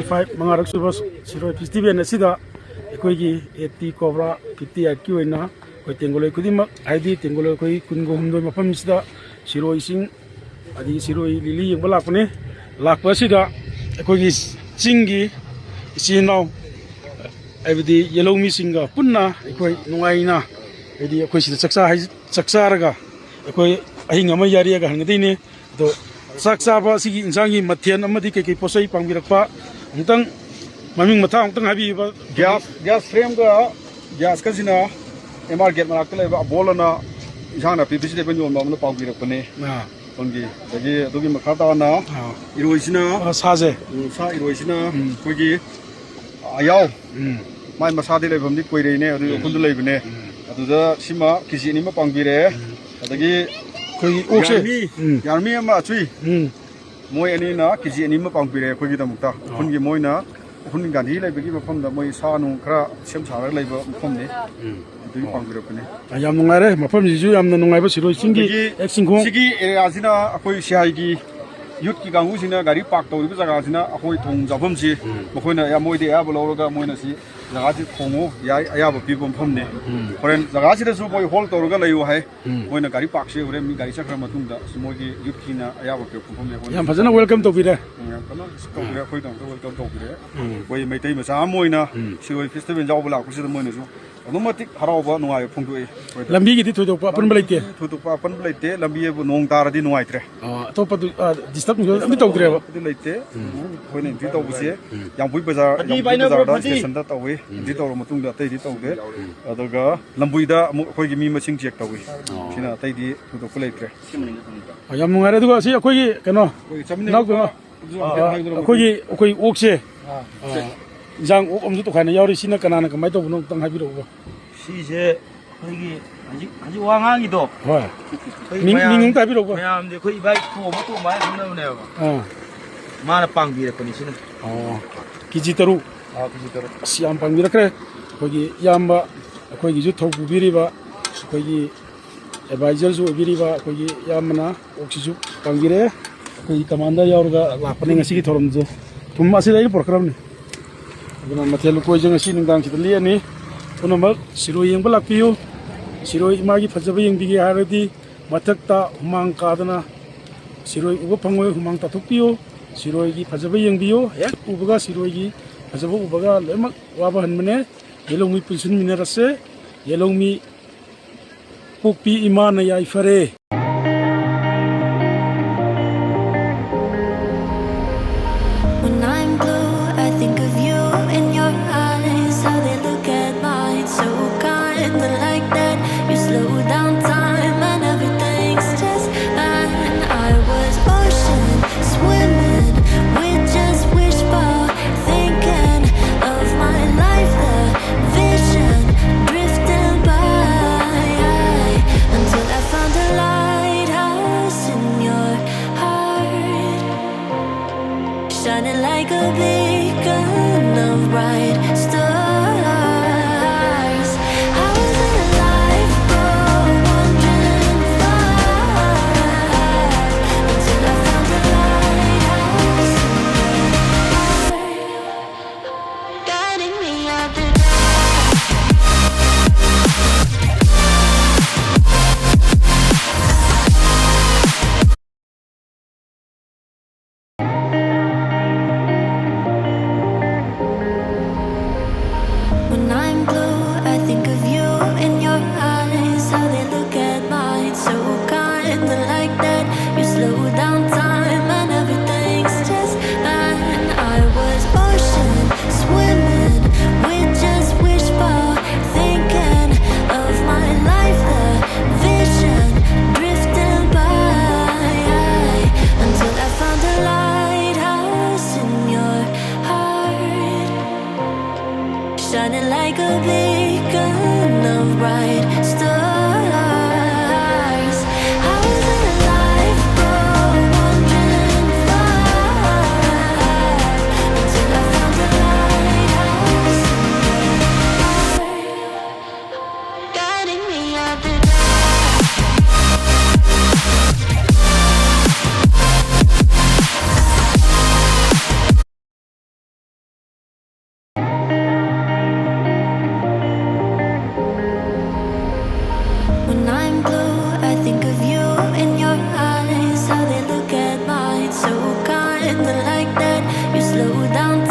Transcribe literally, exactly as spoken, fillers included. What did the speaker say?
Five, ꯃꯉꯥꯔꯛ ꯁꯨꯕ ꯁꯤꯔꯣꯏ festival ꯑꯁꯤꯗ ꯑꯩꯈꯣꯏꯒꯤ ꯑꯦ ꯇꯤ ꯀꯣꯕ꯭ꯔꯥ ꯐꯤꯐꯇꯤ ꯑꯩꯠꯀꯤ ꯑꯣꯏꯅ ꯑꯩꯈꯣꯏ ꯇꯦꯡꯒꯣꯂꯣꯏ ꯈꯨꯗꯤꯡꯃꯛ, ꯍꯥꯏꯗꯤ ꯇꯦꯡꯒꯣꯂꯣꯏ ꯑꯩꯈꯣꯏ ꯀꯨꯟꯒ ꯍꯨꯝꯗꯣꯏ ꯃꯐꯝꯁꯤꯗ ꯁꯤꯔꯣꯏ ꯆꯤꯡ ꯑꯗꯒꯤ ꯁꯤꯔꯣꯏ ꯂꯤꯂꯤ ꯌꯦꯡꯕ ꯂꯥꯛꯄꯅꯤ꯫ ꯂꯥꯛꯄ ꯑꯁꯤꯗ ꯑꯩꯈꯣꯏꯒꯤ ꯆꯤꯡꯒꯤ ꯏꯆꯤꯜ ꯏꯅꯥꯎ, ꯍꯥꯏꯕꯗꯤ ꯌꯦꯜꯍꯧꯃꯤꯁꯤꯡꯒ ꯄꯨꯟꯅ ꯑꯩꯈꯣꯏ ꯅꯨꯡꯉꯥꯏꯅ, ꯍꯥꯏꯗꯤ ꯑꯩꯈꯣꯏ ꯁꯤꯗ ꯆꯥꯛꯆꯥ ꯍꯩ-, ꯆꯥꯛ ꯆꯥꯔꯒ ꯑꯩꯈꯣꯏ ꯑꯍꯤꯡ ꯑꯃ ꯌꯥꯔꯦꯒ ꯍꯟꯒꯗꯣꯏꯅꯤ꯫ ꯑꯗꯣ ꯆꯥꯛ ꯆꯥꯕ ꯑꯁꯤꯒꯤ ꯏꯟꯁꯥꯡꯒꯤ ꯃꯊꯦꯜ ꯑꯃꯗꯤ ꯀꯩꯀꯩ ꯄꯣꯠ ꯆꯩ ꯄꯥꯡꯕꯤꯔꯛꯄ ꯑꯃꯨꯛꯇꯪ ꯃꯃꯤꯡ ꯃꯊꯥ ꯑꯃꯨꯛꯇꯪ ꯍꯥꯏꯕꯤꯕ꯫ ꯒ꯭ꯌꯥꯁ, ꯒ꯭ꯌꯥꯁ ꯐ꯭ꯔꯦꯝꯒ ꯒ꯭ꯌꯥꯁꯀꯁꯤꯅ ꯑꯦꯝ ꯑꯥꯔ ꯒꯦꯠ ꯃꯅꯥꯛꯇ ꯂꯩꯕ ꯑꯕꯣꯜ ꯑꯅ ꯏꯟꯁꯥꯡ ꯅꯥꯄꯤ ꯚꯤꯖꯤꯇꯦꯕꯜ ꯌꯣꯟꯕ ꯑꯃꯅ ꯄꯥꯡꯕꯤꯔꯛꯄꯅꯦ꯫ ꯑꯥ꯫ ꯃꯐꯝꯒꯤ꯫ ꯑꯗꯒꯤ ꯑꯗꯨꯒꯤ ꯃꯈꯥ ꯇꯥꯅ ꯑꯥ꯫ ꯏꯔꯣꯏꯁꯤꯅ, ꯑꯥ, ꯁꯥꯁꯦ꯫ ꯎꯝ, ꯁꯥ ꯏꯔꯣꯏꯁꯤꯅ ꯎꯝ꯫ ꯑꯩꯈꯣꯏꯒꯤ ꯑꯌꯥꯎ꯫ ꯎꯝ꯫ ꯃꯥꯏ ꯃꯁꯥꯗꯤ ꯂꯩꯐꯝꯗꯤ ꯀꯣꯏꯔꯩꯅꯦ, ꯑꯗꯨꯒꯤ ꯎꯝ꯫ ꯎꯈꯨꯜꯗ ꯂꯩꯕꯅꯦ꯫ ꯎꯝ꯫ ꯑꯗꯨꯗ ꯁꯤꯃ ꯀꯦ ꯖꯤ ꯑꯅꯤ ꯑꯃ ꯄꯥꯡꯕꯤꯔꯦ꯫ ꯎꯝ꯫ ꯑꯗꯒꯤ ꯑꯩꯈꯣꯏꯒꯤ ꯑꯣꯛꯁꯦ꯫ ꯌꯥꯔꯃꯤ, ꯎꯝ꯫ ꯌꯥꯔꯃꯤ ꯑꯃ ꯑꯆꯨꯏ꯫ ꯎꯝ꯫ ꯃꯣꯏ ꯑꯅꯤꯅ ꯀꯦ ꯖꯤ ꯑꯅꯤ ꯑꯃ ꯄꯥꯡꯕꯤꯔꯦ ꯑꯩꯈꯣꯏꯒꯤꯗꯃꯛꯇ꯫ ꯑꯥ꯫ ꯎꯈꯨꯜꯒꯤ ꯃꯣꯏꯅ ꯎꯈꯨꯜ ꯒꯥꯟꯙꯤ ꯂꯩꯕꯒꯤ ꯃꯐꯝꯗ ꯃꯣꯏ ꯁꯥ ꯅꯨꯡ ꯈꯔ ꯁꯦꯝ ꯁꯥꯔꯒ ꯂꯩꯕ ꯃꯐꯝꯅꯤ꯫ ꯎꯝ꯫ ꯑꯗꯨꯒꯤ ꯑꯣ꯫ ꯄꯥꯡꯕꯤꯔꯛꯄꯅꯦ꯫ ꯑꯥ, ꯌꯥꯝ ꯅꯨꯡꯉꯥꯏꯔꯦ꯫ ꯃꯐꯝꯁꯤꯁꯨ ꯌꯥꯝꯅ ꯅꯨꯡꯉꯥꯏꯕ ꯁꯤꯔꯣꯏ ꯆꯤꯡꯒꯤ ꯑꯗꯒꯤ ꯍꯦꯛ ꯆꯤꯡꯈꯣꯡ꯫ ꯁꯤꯒꯤ ꯑꯦꯔꯤꯌꯥꯁꯤꯅ ꯑꯩꯈꯣꯏ ꯁꯤꯑꯥꯏꯒꯤ ꯌꯨꯠꯀꯤ ꯀꯥꯡꯕꯨꯁꯤꯡꯅ ꯒꯥꯔꯤ ꯄꯥꯔꯛ ꯇꯧꯔꯤꯕ ꯖꯒꯥꯁꯤꯅ ꯑꯩꯈꯣꯏ ꯊꯣꯡ ꯆꯥꯐꯝꯁꯤ ꯎꯝ꯫ ꯃꯈꯣꯏꯅ ꯑꯌꯥ-, ꯃꯣꯏꯗꯤ ꯑꯌꯥꯕ ꯂꯧꯔꯒ ꯃꯣꯏꯅ ꯁꯤ ꯖꯒꯥꯁꯤ ꯊꯣꯡꯉꯨ ꯌꯥꯏ, ꯑꯌꯥꯕ ꯄꯤꯕ ꯃꯐꯝꯅꯤ꯫ ꯎꯝ꯫ ꯍꯣꯔꯦꯟ ꯖꯒꯥꯁꯤꯗꯁꯨ ꯃꯣꯏ ꯍꯣꯜ ꯇꯧꯔꯒ ꯂꯩꯌꯨ ꯍꯥꯏ꯫ ꯎꯝ꯫ ꯃꯣꯏꯅ ꯒꯥꯔꯤ ꯄꯥꯔꯛꯁꯦ ꯍꯣꯔꯦꯟ ꯃꯤ ꯒꯥꯔꯤ ꯆꯠꯈ꯭ꯔ ꯃꯇꯨꯡꯗ ꯃꯣꯏꯒꯤ ꯌꯨꯠꯀꯤꯅ ꯑꯌꯥꯕ ꯄꯤꯔꯛꯄ ꯃꯐꯝꯅꯦ꯫ ꯑꯩꯈꯣꯏꯅ ꯌꯥꯝ ꯐꯖꯅ ꯋꯦꯜꯀꯝ ꯇꯧꯕꯤꯔꯦ꯫ ꯎꯝ, ꯌꯥꯝ ꯐꯖꯅ ꯇꯧꯕꯤꯔꯦ꯫ ꯑꯥ꯫ ꯑꯩꯈꯣꯏꯗꯃꯛꯇ ꯋꯦꯜꯀꯝ ꯇꯧꯕꯤꯔꯦ꯫ ꯎꯝ꯫ ꯑꯩꯈꯣꯏ ꯃꯩꯇꯩ ꯃꯆꯥ ꯑꯃ ꯑꯣꯏꯅ ꯎꯝ꯫ ꯁꯤꯔꯣꯏ ꯐꯦꯁꯇꯤꯚꯦꯜ ꯌꯥꯎꯕ ꯂꯥꯛꯄꯁꯤꯗ ꯃꯣꯏꯅꯁꯨ ꯑꯗꯨꯛꯀꯤ ꯃꯇꯤꯛ ꯍꯔꯥꯎꯕ ꯅꯨꯡꯉꯥꯏꯕ ꯐꯣꯡꯗꯣꯛꯏ ꯑꯩꯈꯣꯏꯗ꯫ ꯂꯝꯕꯤꯒꯤꯗꯤ ꯊꯣꯏꯗꯣꯛꯄ ꯑꯄꯟꯕ ꯂꯩꯇꯦ? ꯊꯣꯏꯗꯣꯛꯄ ꯑꯄꯟꯕ ꯂꯩꯇꯦ꯫ ꯂꯝꯕꯤ ꯍꯥꯏꯕꯨ ꯅꯣꯡ ꯇꯥꯔꯗꯤ ꯅꯨꯡꯉꯥꯏꯇ꯭ꯔꯦ꯫ ꯑꯥ, ꯑꯇꯣꯞꯄ ꯗꯨ-, ꯑꯥ, ꯗꯤꯁꯇꯔꯕ ꯅꯨꯡꯁꯇꯔꯕ ꯑꯝꯇ ꯇꯧꯗ꯭ꯔꯦꯕ? ꯑꯗꯨ ꯂꯩꯇꯦ꯫ ꯎꯝ꯫ ꯑꯩꯈꯣꯏꯅ ꯑꯦꯟꯇ꯭ꯔꯤ ꯇꯧꯕꯁꯦ ꯎꯝ꯫ ꯌꯥꯝꯕꯨꯏ ꯕꯖꯥꯔ, ꯐꯗꯤ ꯌꯥꯝꯕꯨꯏ ꯄꯥꯏꯅꯕ꯭ꯔꯣ, ꯕꯖꯥꯔꯗ ꯐꯗꯤ? ꯁ꯭ꯇꯦꯁꯟꯗ ꯇꯧꯏ꯫ ꯎꯝ꯫ ꯑꯦꯟꯇ꯭ꯔꯤ ꯇꯧꯔ ꯃꯇꯨꯡꯗ ꯑꯇꯩꯗꯤ ꯇꯧꯗꯦ꯫ ꯎꯝ꯫ ꯑꯗꯨꯒ ꯂꯝꯕꯨꯏꯗ ꯑꯃꯨꯛ ꯑꯩꯈꯣꯏꯒꯤ ꯃꯤ ꯃꯁꯤꯡ ꯆꯦꯛ ꯇꯧꯏ꯫ ꯑꯣ꯫ ꯁꯤꯅ ꯑꯇꯩꯗꯤ ꯊꯣꯏꯗꯣꯛꯄ ꯂꯩꯇ꯭ꯔꯦ꯫ ꯑꯥ, ꯌꯥꯝ ꯅꯨꯡꯉꯥꯏꯔꯦ꯫ ꯑꯗꯨꯒ ꯁꯤ ꯑꯩꯈꯣꯏꯒꯤ ꯀꯩꯅꯣ, ꯑꯩꯈꯣꯏꯒꯤ ꯆꯥꯃꯤꯟꯅꯔꯤꯕ ꯏꯅꯥꯎ ꯀꯩꯅꯣ, ꯑꯗꯨꯁꯨ ꯍꯥꯏꯐꯦꯠ ꯑꯥ, ꯍꯥꯏꯗꯣꯔꯛꯑꯣ꯫ ꯑꯩꯈꯣꯏꯒꯤ, ꯑꯩꯈꯣꯏ ꯑꯣꯛꯁꯦ, ꯑꯥ꯫ ꯑꯥ, ꯏꯟꯖꯥꯡ ꯑꯣꯛ ꯑꯃꯁꯨ ꯇꯣꯈꯥꯏꯅ ꯌꯥꯎꯔꯤ꯫ ꯁꯤꯅ ꯀꯅꯥꯅ ꯀꯃꯥꯏꯅ ꯇꯧꯕꯅꯣ ꯑꯝꯇꯪ ꯍꯥꯏꯕꯤꯔꯛꯎꯕ꯫ ꯁꯤꯁꯦ ꯑꯩꯈꯣꯏꯒꯤ ꯍꯧꯖꯤꯛ, ꯍꯧꯖꯤꯛ ꯋꯥ ꯉꯥꯡꯉꯤꯗꯣ꯫ ꯍꯣꯏ꯫ ꯑꯩꯈꯣꯏ ꯃꯤꯡ, ꯃꯌꯥꯝ, ꯃꯤꯡ ꯑꯝꯇ ꯍꯥꯏꯕꯤꯔꯛꯎꯕ꯫ ꯃꯌꯥꯝꯗꯤ ꯑꯩꯈꯣꯏ ꯏꯕꯥꯏ ꯇꯣꯝꯕ, ꯇꯣꯝꯕ ꯍꯥꯏꯅ ꯈꯪꯅꯕꯅꯦꯕ꯫ ꯑꯥ꯫ ꯃꯥꯅ ꯄꯥꯡꯕꯤꯔꯛꯄꯅꯤ ꯁꯤꯅ꯫ ꯑꯣ꯫ ꯀꯦ ꯖꯤ ꯇꯔꯨꯛ꯫ ꯑꯥ, ꯀꯦ ꯖꯤ ꯇꯔꯨꯛ꯫ ꯑꯁ, ꯌꯥꯝ ꯄꯥꯡꯕꯤꯔꯛꯈ꯭ꯔꯦ꯫ ꯑꯩꯈꯣꯏꯒꯤ ꯏꯌꯥꯝꯕ, ꯑꯩꯈꯣꯏꯒꯤꯁꯨ ꯊꯧ ꯄꯨꯕꯤꯔꯤꯕ, ꯑꯩꯈꯣꯏꯒꯤ ꯑꯦꯗꯚꯥꯏꯖꯔꯁꯨ ꯑꯣꯏꯕꯤꯔꯤꯕ ꯑꯩꯈꯣꯏꯒꯤ ꯏꯌꯥꯝꯕꯅ ꯑꯣꯛꯁꯤꯁꯨ ꯄꯥꯡꯕꯤꯔꯛꯑꯦ꯫ ꯑꯩꯈꯣꯏꯒꯤ ꯀꯃꯥꯟꯗꯔ ꯌꯥꯎꯔꯒ ꯂꯥꯛꯄꯅꯦ ꯉꯁꯤꯒꯤ ꯊꯧꯔꯝꯁꯦ꯫ ꯎꯝ, ꯑꯁꯤꯗ ꯑꯩꯅ ꯄꯨꯔꯛꯈ꯭ꯔꯕꯅꯤ꯫ ꯑꯗꯨꯅ ꯃꯊꯦꯜ ꯂꯨꯀꯣꯏꯁꯦ ꯉꯁꯤ ꯅꯨꯡꯗꯥꯡꯁꯤꯗ ꯂꯦꯛꯑꯅꯤ꯫ ꯄꯨꯝꯅꯃꯛ ꯁꯤꯔꯣꯏ ꯌꯦꯡꯕ ꯂꯥꯛꯄꯤꯌꯨ꯫ ꯁꯤꯔꯣꯏ ꯏꯃꯥꯒꯤ ꯐꯖꯕ ꯌꯦꯡꯕꯤꯒꯦ ꯍꯥꯏꯔꯗꯤ ꯃꯊꯛꯇ ꯍꯨꯃꯥꯡ ꯀꯥꯗꯅ ꯁꯤꯔꯣꯏ ꯎꯕ ꯐꯪꯉꯣꯏ, ꯍꯨꯃꯥꯡ ꯇꯥꯊꯣꯛꯄꯤꯌꯨ꯫ ꯁꯤꯔꯣꯏꯒꯤ ꯐꯖꯕ ꯌꯦꯡꯕꯤꯌꯨ꯫ ꯍꯦꯛ ꯎꯕꯒ, ꯁꯤꯔꯣꯏꯒꯤ ꯐꯖꯕ ꯎꯕꯒ ꯂꯣꯏꯅꯃꯛ ꯋꯥꯕ ꯍꯟꯕꯅꯦ꯫ ꯌꯦꯂꯣꯡꯃꯤ ꯄꯨꯟꯁꯤꯟꯃꯤꯟꯅꯔꯁꯦ꯫ ꯌꯦꯂꯣꯡꯃꯤ ꯄꯣꯛꯄꯤ ꯏꯃꯥꯅ ꯌꯥꯏꯐꯔꯦ꯫ When I'm blue, I think of you in your eyes, how they look at mine, so kinda like that. You slow down time and everything's just fine. I was ocean swimming with just wishful thinking of my life, the vision drifting by, until I found a lighthouse in your heart, shining like a beacon of bright stars. I was in a lifeboat wandering far, until I found a lighthouse in your heart, guiding me out the dark. When I'm blue, I think of you in your eyes, how they look at mine, so kinda like that. You slow down time and everything's just fine. I was ocean swimming with just wishful thinking of my life, the vision drifting by, until I found a lighthouse in your heart, shining like a beacon of bright stars. I was in a lifeboat wandering far, until I found a lighthouse in your heart, guiding me out the dark. Like that, you slow down